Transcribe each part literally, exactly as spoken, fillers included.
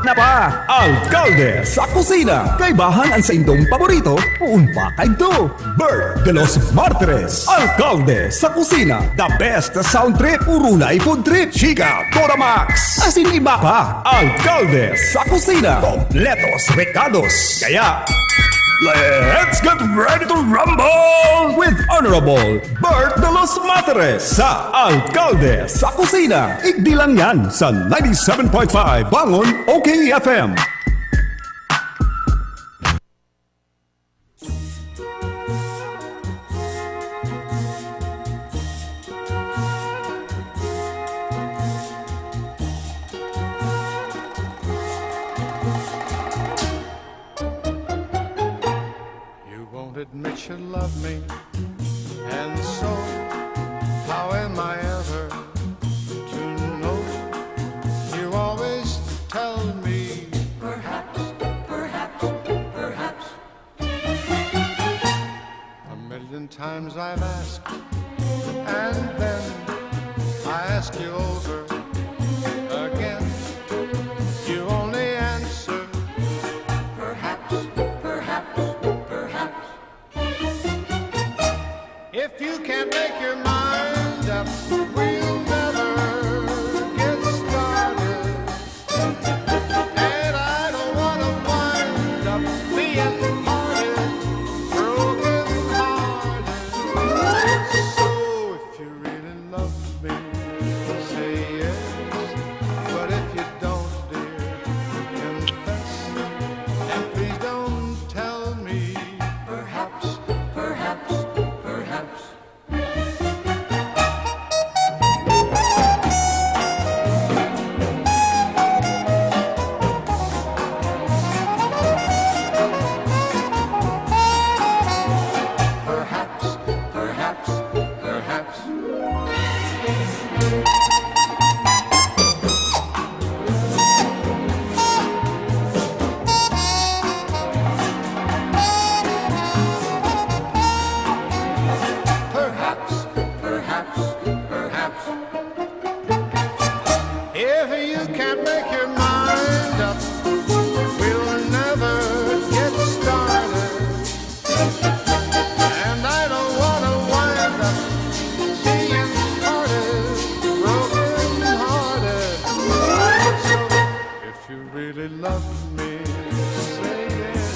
na pa! Alkalde sa Kusina. Kaibahan an saindong paborito, poon pa kaidto. Bert de los Martires, Alkalde sa Kusina. The best sound trip, puro na food trip. Chika, Dora Max, asin iba pa. Alkalde sa Kusina. Kompletos rekados. Kaya, let's get ready to rumble with Honorable Bert de los Martires sa Alkalde sa Kusina. Igdi lang yan sa ninety-seven point five Bangon O K F M. You won't admit you love me, and so how am I ever to know? You always tell me, perhaps, perhaps, perhaps. A million times I've asked, and then I ask you over again. You only answer, perhaps, perhaps, perhaps. If you can't make your mind up, we'll never get started. And I don't wanna wind up being parted, broken hearted. So if you really love me, say yes. But if you don't, dear, confess. And please don't tell me, perhaps, perhaps, perhaps. Perhaps, perhaps, perhaps. Perhaps, perhaps, perhaps. If you can't make your mind up, we'll never get started. And I don't wanna wind up being parted, broken hearted. So if you really love me, say yes.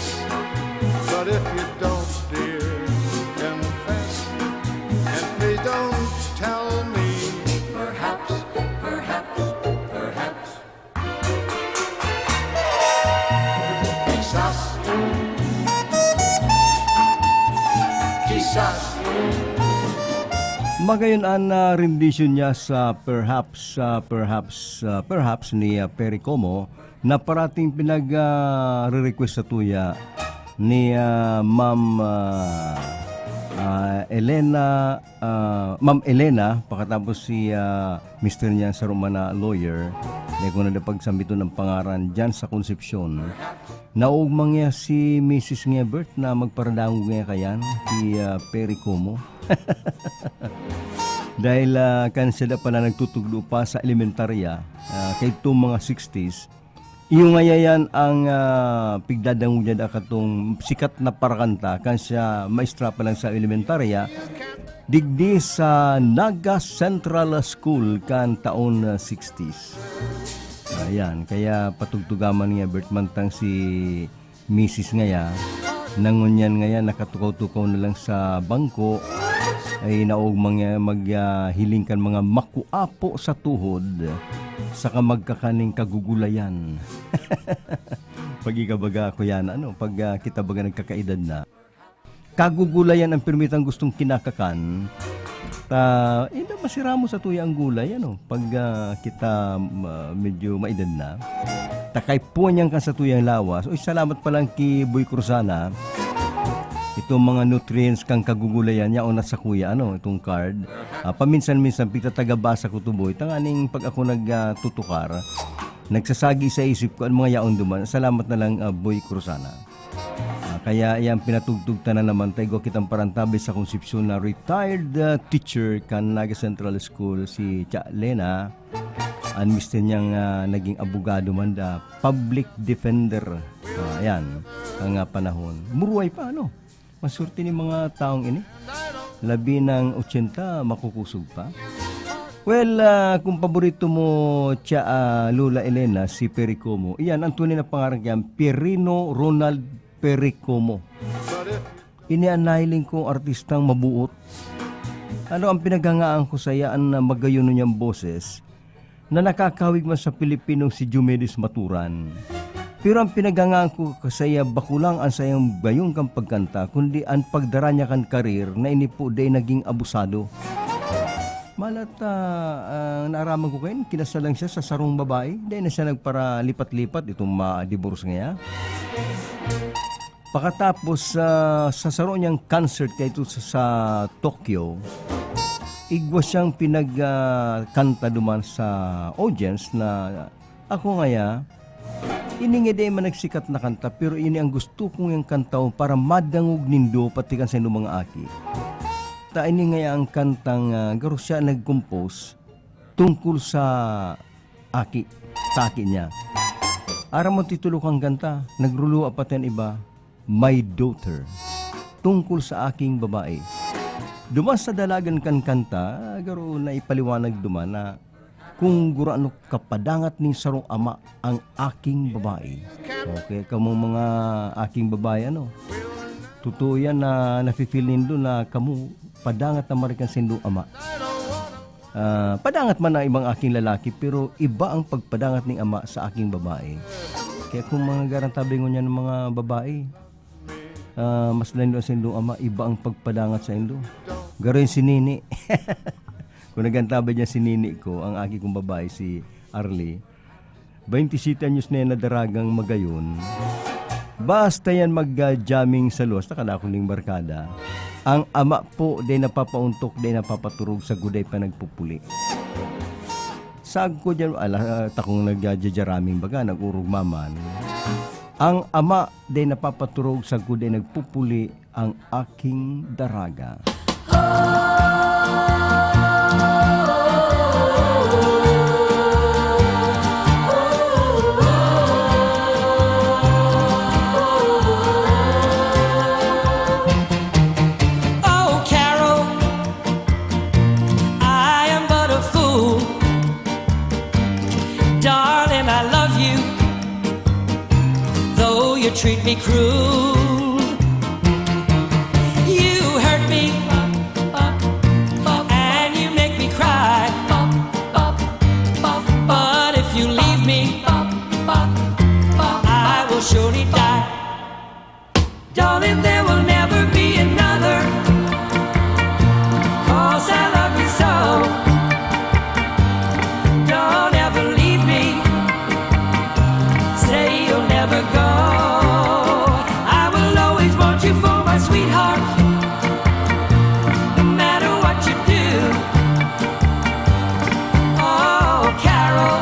But if you don't, dear, confess. And please don't tell me, perhaps, perhaps, perhaps. Quizás. Quizás. Magayon an, ah, rendition niya sa Perhaps, ah, Perhaps, ah, Perhaps ni, ah, Perry Como na parating pinag, ah, re-request sa tuya ni, ah, Ma'am, ah, ah, Elena, ah, Ma'am Elena, pakatapos si, ah, mister niya sa Roma na lawyer, dai ko na pagsambiton ang pangaran, diyan sa Concepcion. Naugma niya si Misis Ngebert na magparadangog niya kayan, si, ah, Perry Como. Dahil, ah, kan siya da pala nagtutugdo pa sa elementarya, ah, kaidtong mga sixties, iyo ngaya yan ang, ah, pigdadangog niya da katong sikat na parakanta kan siya maestra pa lang sa elementarya, digdi sa Naga Central School kan taon, ah, sixties. Ayan, kaya patugtugaman niya, Bert, mantang si misis ngaya, na ngunyan ngaya nakatukaw-tukaw na lang sa bangko, ay naogma ngaya mag, ah, hiling kan mga makuapo sa tuhod, saka magkakan nin kagugulayan. Pag ika baga, kuya, ano, pag, ah, kita baga nagkakaedad na. Kagugulayan ang pirmitang gustong kinakakan. Ta, eh, na masira mo sa tuya ang gulay, ano? Pag, ah, kita, ma-, medyo maedad na. Takay po niyan kan sa tuyang lawas. Uy, salamat pa lang ki Boy Cruzana. Itong mga nutrients kang kagugulayan niya o nasa kuya, ano, itong card. Ah, paminsan-minsan, pigtatagabasa ko to, Boy. Tanganing pag ako nag, ah, tutukar, nagsasagi sa isip ko ang mga yaon duman. Salamat na lang, ah, Boy Cruzana. Ah, kaya yan, pinatugtog ta na naman, ta igwa kitang parantabi sa Concepcion na retired, ah, teacher kan Naga Central School, si Tia Lena. An mister niyang, ah, naging abogado man da, public defender. Ah, ayan, ang, ah, panahon. Muruway pa, ano? Masurti ni mga taong ini. Labi ng ochenta, makukusog pa. Well, ah, kung paborito mo, siya, ah, Lola Elena, si Perry Como. Iyan, ang tunay na pangaran niya, Pierino Ronald Perry Como. Ini an nahiling kong artistang mabuot. Ano ang pinaghangaan ko sa iya, an magayon niyang boses na nakakahawig man sa Pilipinong si Diomedes Maturan. Pero ang pinaghangaan ko sa iya, bako lang an saiyang gayon kan pagkanta, kundi an pagdara niya kan karir na ini po dai naging abusado. Malat, ah, ang naaraman ko kayan, kinasal lang siya sa sarong babae. Dai na siya nagparalipat-lipat itong ma-divorce niya. Pakatapos, ah, sa saro niyang concert kaito sa, sa Tokyo, igwa siyang pinag, ah, kanta duman sa audience na ako ngaya, ini nga dai man nagsikat na kanta, pero ini ang gusto kong yang kantahon para madangog nindo pati kan saindong mga aki. Ta ini ngaya ang kantang, ah, garo siya nag-compose tungkol sa aki, sa aki niya. Aram mo titulo kan kanta, nagruluwa pa an iba, My Daughter, tungkol sa aking babae. Duman sa dalagan kan kanta, garo na ipaliwanag duman na kung gurano kapadangat nin sarong ama ang aking babae. Okay, kamong mga aking babae, ano? Totoo yan na nafe-feel nindo na kamo padangat na marikan sindong ama. Ah, padangat man ang ibang aking lalaki, pero iba ang pagpadangat ning ama sa aking babae. Kaya kung mga garang tabi ngunyan ng mga babae, ah, mas lain ang sindong ama, iba ang pagpadangat sa indo. Garo yung si Nini. Kung nagantabay niya si Nini ko, ang aki kong babae, si Arlie, twenty-seven anyos na yan na daragang magayon. Basta yan mag-jamming sa luwas, nakadakong ning barkada. Ang ama po, di napapauntok, di napapaturog, sa guday pa nagpupuli. Sagko dyan, ala, takong nagjajaraming baga, nag-urugma man. Ang ama, di napapaturog, sa guday nagpupuli, ang aking daraga. Oh, Carol, I am but a fool. Darling, I love you, though you treat me cruel. You hurt me, and you make me cry. But if you leave me, I will surely die. Darling, there will never be another. 'Cause I love you so. Don't ever leave me. Say you'll never go. I will always want you for my sweetheart. No matter what you do. Oh, Carol,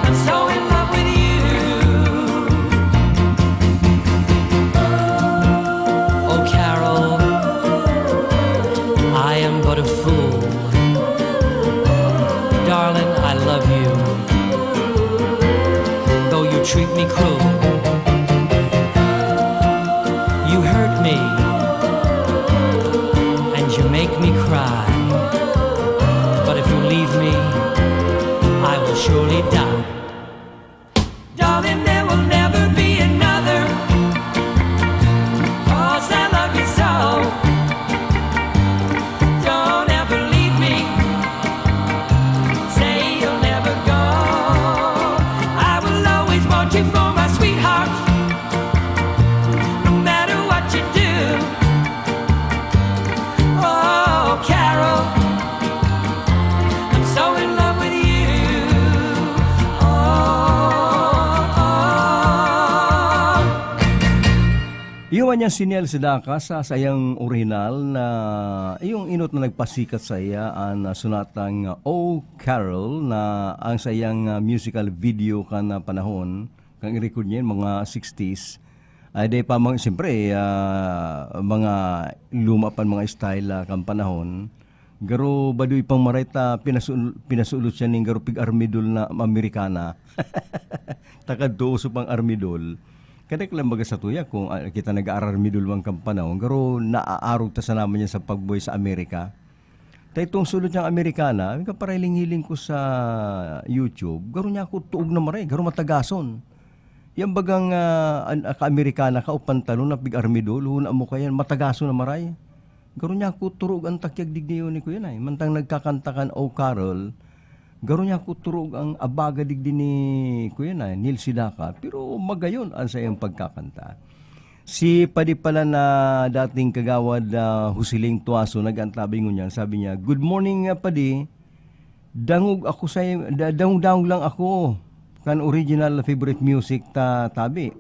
I'm so in love with you. Oh, Carol, I am but a fool. Darling, I love you, though you treat me cruel. You hurt me, and you make me cry. But if you leave me, I will surely die. Darling, there will never be another. 'Cause I love you so. Don't ever leave me. Say you'll never go. I will always want you for my sweetheart. No matter what you do. Oh, Carol, I'm so in love with you. Oh, oh. Iyo man yan si Nels Daca sa sayang orihinal na iyong inot na nagpasikat sa iya an, ah, sonatang, ah, Oh Carol, na ang sayang, ah, musical video kan, ah, panahon, kan record niya, mga sixties. Ay, di pa, mga, siyempre, ah, mga luma pa mga style, ah, kan panahon. Garo badoy pang maray ta pinasul-, pinasulot siya ning garo pig-armidol na Amerikana. Takad tuuso pang armidol. Kadek lang baga sa tuya kung, ah, kita nag-aarmidol man kan panahon, garo naaarog ta sana man yan sa pagbuhay sa Amerika. Ta itong sulot niyang Amerikana, kaparahiling-hiling ko sa YouTube, garo niya ako tuog na maray, garo matagason. Yan bagang, ah, an-, ka-Amerikana ka o pantalon na pig-armidol, huna mo kayan, matagason na maray. Garo niya ako turuog ang takyag digdi ni Kuya Nay. Mantang nagkakanta kan O Carol, garo niya ako turuog ang abaga digdi ni Kuya Nay, Neil Sidaka. Pero magayon ang sa iyang pagkakanta. Si Padi pala na dating kagawad, ah, Husiling Tuaso, nag-antabay ngunyan. Sabi niya, "Good morning, ah, Padi. Dangog ako sa, da-, dangog-dangog lang ako kan original favorite music ta tabi.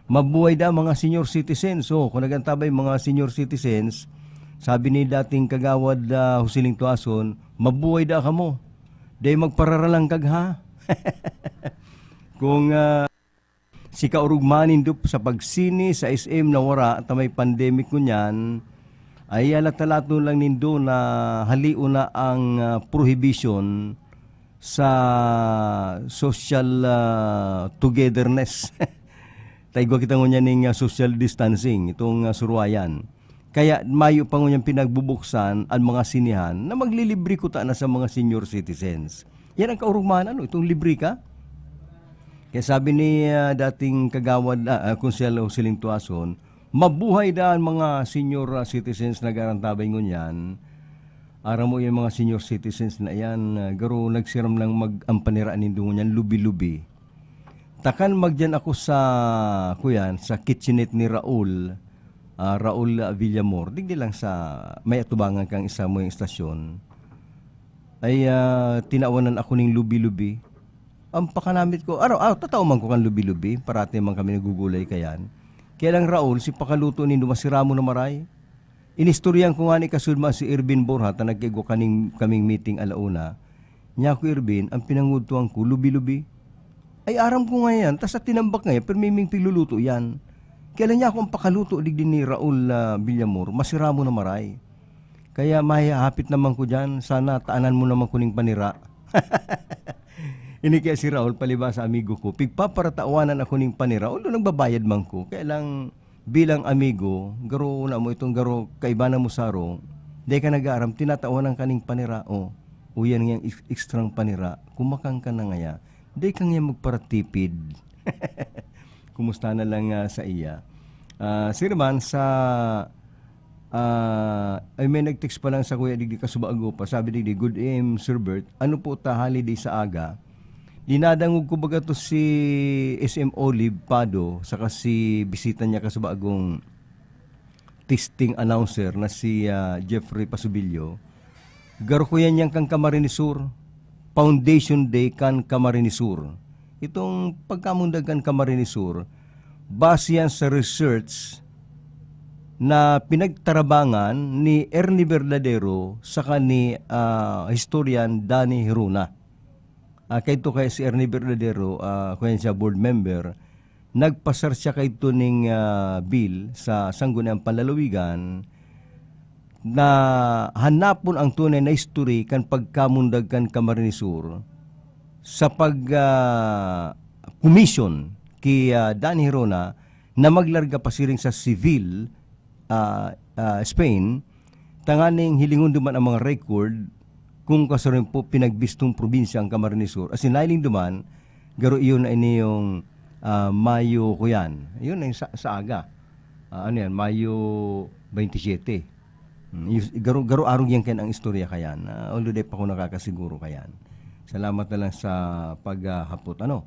Mabuhay da mga senior citizens." So, kung nag-antabay mga senior citizens, sabi ni dating kagawad, ah, Husiling Tuason, "Mabuhay da kamo. Dai magpararalangkag, ha?" Kung, ah, si kaurugman nindo sa pagsini sa S M na wara ta may pandemic ngunyan, ay halata-laton lang nindo na halion na ang, ah, prohibition sa social, ah, togetherness. Ta igwa kita ngunyan ning, ah, social distancing, itong, ah, surwayan. Kaya mayo pa ngunyan pinagbubuksan ang mga sinehan na maglilibre kuta na sa mga senior citizens. Yan ang kaurugman, ano, itong libre ka? Kaya sabi ni, ah, dating kagawad, ah, ah, Konsehal Husiling Tuason, "Mabuhay daan mga senior, ah, citizens na garantabay ngunyan." Aram mo yung mga senior citizens na yan, ah, garo nagsiram lang mag-, ang panira nindo ngunyan, lubi-lubi. Takan magdiyan ako sa, kuyan, sa kitchenette ni Raul, ah, Raul Villamor. Digdi lang sa may atubangan kang isa mo yung istasyon. Ay, ah, tinawanan ako ning lubi-lubi. Ang pakanamit ko, araw, araw, tatao man ko kan lubi-lubi. Parati man kami nagugulay kayan. Kaya lang, Raul, si pakaluto nindo masiramo na maray. Inistoryahan ko ngani kasudma si Ervin Borja ta nagkaigwa kaning, kaming meeting ala una. Niya ko, "Ervin, ang pinangudtuan ko, lubi-lubi." "Ay, aram ko nga yan, ta sa tinambak nga yan, pero may ming pigluluto yan." Kaya lang niya ako ang pakaluto digdi ni Raul, ah, Villamor, masiramo na maray. Kaya mahihapit naman ko diyan, sana taanan mo naman ko ning panira. Ini kaya si Raul, palibasa amigo ko, pigpaparatawanan ako ning panira, although nagbabayad man ko. Kaya lang, bilang amigo, garo na mo itong garo, kaiba na mo saro, dai ka nag-aaram, tinatawanan ka ning panira, o, o yan nga yung ex-, extrang panira, kumakan ka na ngaya, dai ka ngaya magparatipid. Kumusta na lang, ah, sa iya? Ah, sir man, sa, ah, ay, may nag-text pa lang sa kuya digdi kasubago pa. Sabi digdi, "Good evening, Sir Bert. Ano po ta holiday sa aga?" Dinadangog ko baga to si S M Olive Pado, saka si bisita niya kasubagong testing announcer na si, ah, Jeffrey Pasubilyo. Garo ko yan yan kan Camarines Sur. Foundation Day kan Camarines Sur. Itong pagkamundag kan Camarines Sur, base yan sa research na pinagtarabangan ni Ernie Verdadero saka ni, ah, historian Danny Hiruna. Ah, kaito kay si Ernie Verdadero, ah, kaya siya board member, nagpasar siya kaito ning, ah, bill sa Sangguniang Panlalawigan na hanapon ang tunay na history kan pagkamundag kan Camarines Sur sa pag, ah, commission ki, ah, Danny Hirona na maglarga pasiring sa Seville, ah, ah, Spain, tanganing hilingon duman ang mga record kung kasano po pinagbistong probinsya ang Camarines Sur. As in, nailing duman, garo iyon na ini yung, ah, Mayo ko yan. Yun ay sa, sa aga. Ah, ano yan? Mayo twenty-seven. Hmm, yus-, garo, garo arog yan kan ang istorya kayan. Ah, although di pa ko nakakasiguro kayan. Salamat na lang sa paghapot. Ano?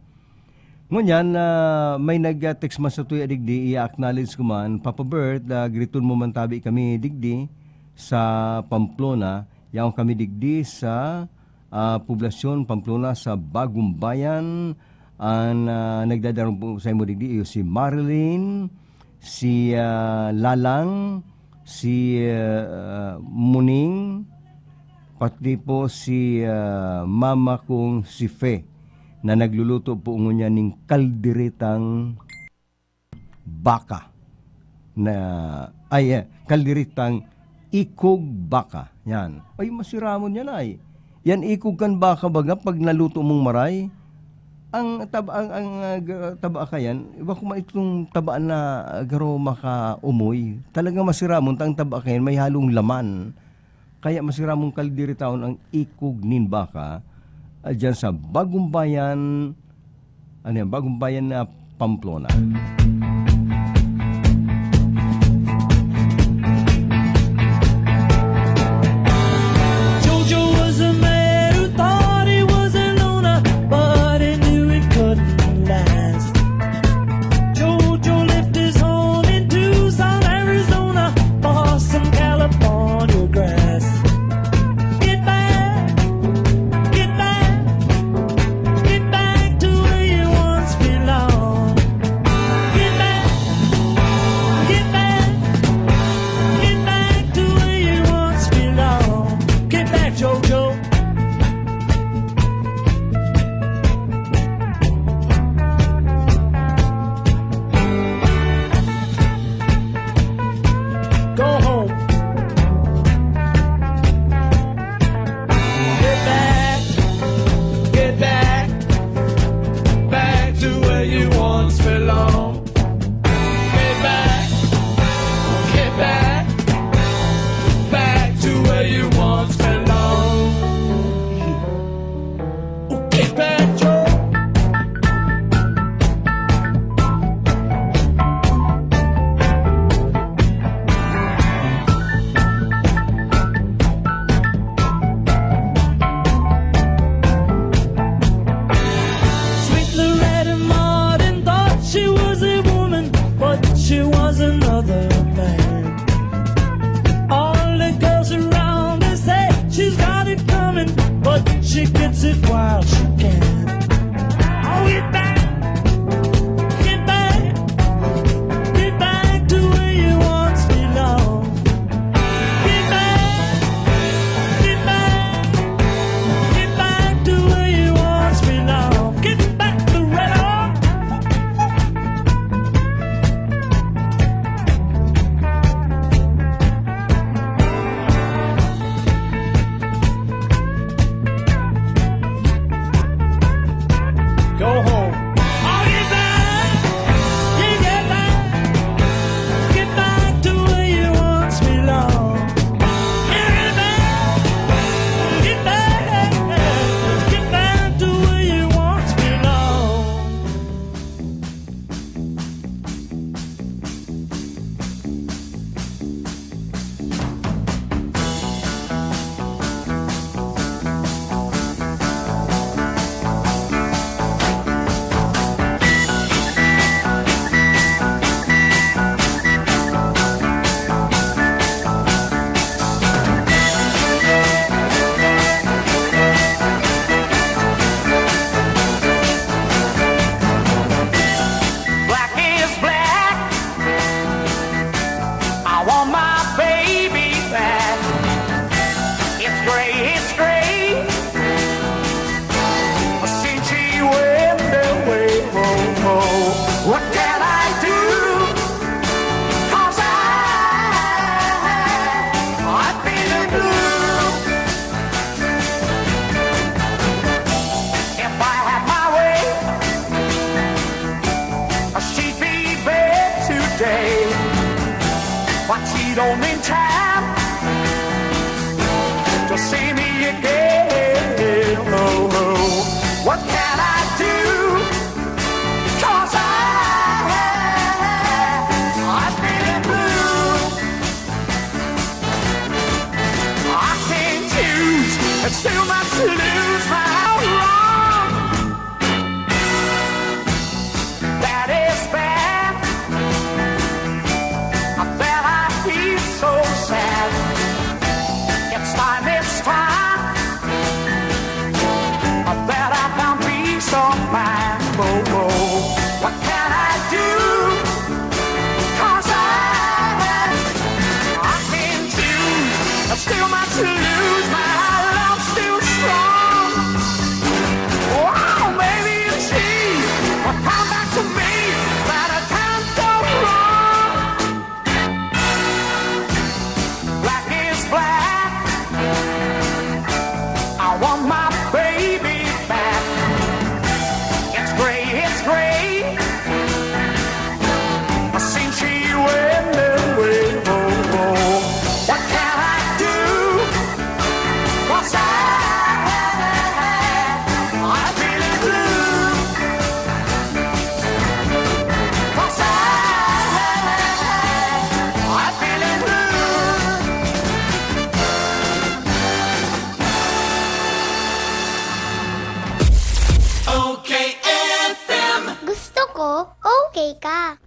Ngunyan, ah, may nag-text man sa tuya digdi, i-acknowledge ko man, Papa Bert, ah, griton mo man tabi kami digdi sa Pamplona. Yaon kami digdi sa, ah, poblasyon, Pamplona, sa Bagong Bayan. An, ah, nagdadarong po sa imo digdi, iyo si Marilyn, si, ah, Lalang, si, ah, Muning, pati po si, ah, mama kong si Fe, na nagluluto po ngunyan ning kalderetang baka na, ay, eh, kalderetang ikog baka. Yan. Ay, masiramon yan ay. Yan ikog kan baka baga pag naluto mong maray. Ang taba, ang, ang, ah, ga-, taba ka yan, iba ko man itong taba na, ah, garo makaumoy. Talaga masiramon ta ang taba ka yan, may halong laman. Kaya masiramon kalderetaon ang ikog nin baka, ah, dyan sa Bagong Bayan, ano yan, Bagong Bayan na Pamplona. Jojo was a man who thought he was a loner, but he knew it couldn't last. Jojo left his home in Tucson, Arizona, for some California grass. Get back, get back, get back to where you once belong. Get back, get back, get back to where you once belong. Get back, Jojo. Go home. Get back, get back, back to where you once belong. Get back, get back, back to where you once belong. Get back, Joe. Sweet Loretta Martin thought she was a woman, but she was another man. All the girls around her say she's got it coming, but she gets it while she can. Oh, get back, get back, get back to where you once belong. Get back, get back, get back to where you once belong. Get back to red on. Go home. I'll get back. Yeah, get back. Get back to where you once belong. Yeah, get back. Get back. Get back to where you once belong. Black is black. I want my baby back. It's gray, it's gray. Since she went away, oh, oh. What can I do? 'Cause I, I've been a blue. If I had my way, she'd be back today. But she don't mean time to see me again. Oh, oh. What can I do? 'Cause I, I've been a blue. I can't choose, it's too much to lose. My wrong. That is bad. That I feel so sad. It's time, it's time. ka.